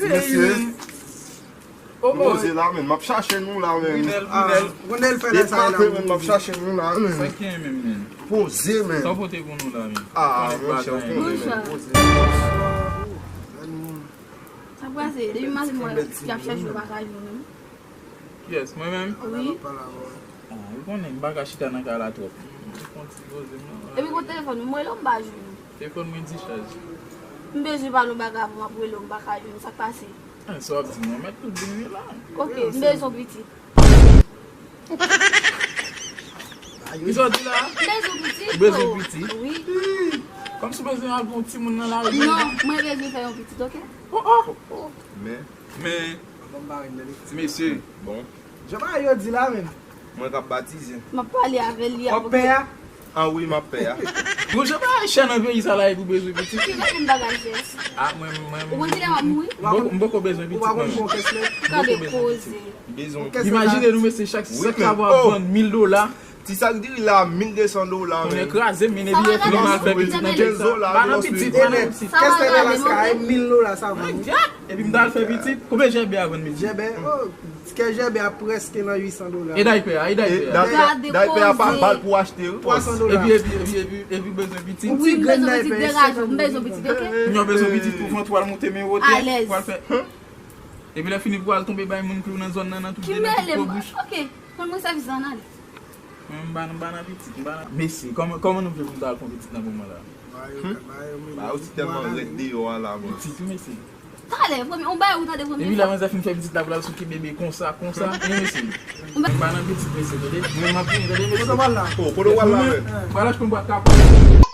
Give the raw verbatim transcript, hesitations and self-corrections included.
Mesye, poze la, men. M ap chache nou la, men. Rinel, Rinel. Rinel fè lè sa la. Epaten, men, m ap chache nou la, men. Sa ki gen menm, men? Poze, men. Sa w pote pou nou la, men? Ah, monchè, w konnen, men. Poze. Sa k pase? Depi maten m wè y ap chèche w pa ka jwenn ou. Kiyès? Mwen menm? Wi. Ah, ou konnen m pa ka chita nan kay la twòp. M fè yon ti poze m nan. Epi kote telefòn ou? M rele w, m pa jwenn ou. Telefòn mwen dichaj. M bezwen pale yon bagay avè w, m ap rele w, m pa ka jwenn ou. Sa k pase? Ah, sa w ap di m nan, mèt tout vini la. Ok, m bezwen yon pitit. Kisa w di la? M bezwen yon pitit. Ou bezwen yon pitit? Wi. Kòmsi w bezwen al gen yon timoun nan lari? Non, mwen bezwen fè yon pitit, ok? Oh, oh. Men. Men. Mesye. Bon. Jan bagay yo di la menm. Mwen k ap batize. M ap pale avè li. W ap pè a? Ah wi, m ap pè a. Bon, jan bagay chè nan peyi sa la epi w bezwen pitit. Ki fè m bagay chè? Ah, mwen, mwen. Ou konn kilè m ap mouri? M poko, m poko bezwen pitit mwen menm. Kanpe koze. Bezwen. Imajine nou mesye, chak, chak savo ap vann mil dola. Ti sak diri la, mil de san dola, men. Konnen kraze, men epi epi m al fè pitit nan peyi sa. Pa nan pitit, pa nan pitit. Kès fè nan laska, e mil dola sa vann. Epi m t al fè pitit, konbyen jèbè a vann pitit? Jèbè, oh, kè jèbè a prèske nan uit san dola. E daypè a, e daypè a. Daypè a pa bal pou achte, wi. Twa san dola. Epi, epi, epi, epi, epi bezwen pitit. Wi, m bezwen pitit, deraje w, m bezwen pitit, ok? Kounye a w bezwen pitit pou vant, w al moute men wotè, w al fè. Epi lè fini pou al tonbe bay moun klou nan zòn nan, nan tout de nan tout bouch. Ok, konn mwen sèvis la, ann ale. Mwen m pa, m pa nan pitit, m pa nan. Mesye, kòman, kòman nou vle pou m ta al fè yon pitit nan moman la? Ba yo ti tèlman rèd deyò a la, bro. Pitit, wi, mesye. Talè, premye, on bay ou tande premye fwa. Epi lè manzè fin fè pitit la, pou l al sou ki bebe konsa, konsa, wi, mesye. Mwen m pa nan pitit, mesye, tande. Mwen m ap vini, tande, mesye. Kote w al la? Oh, kote w al la, men? Pral achte yon bwat kapon.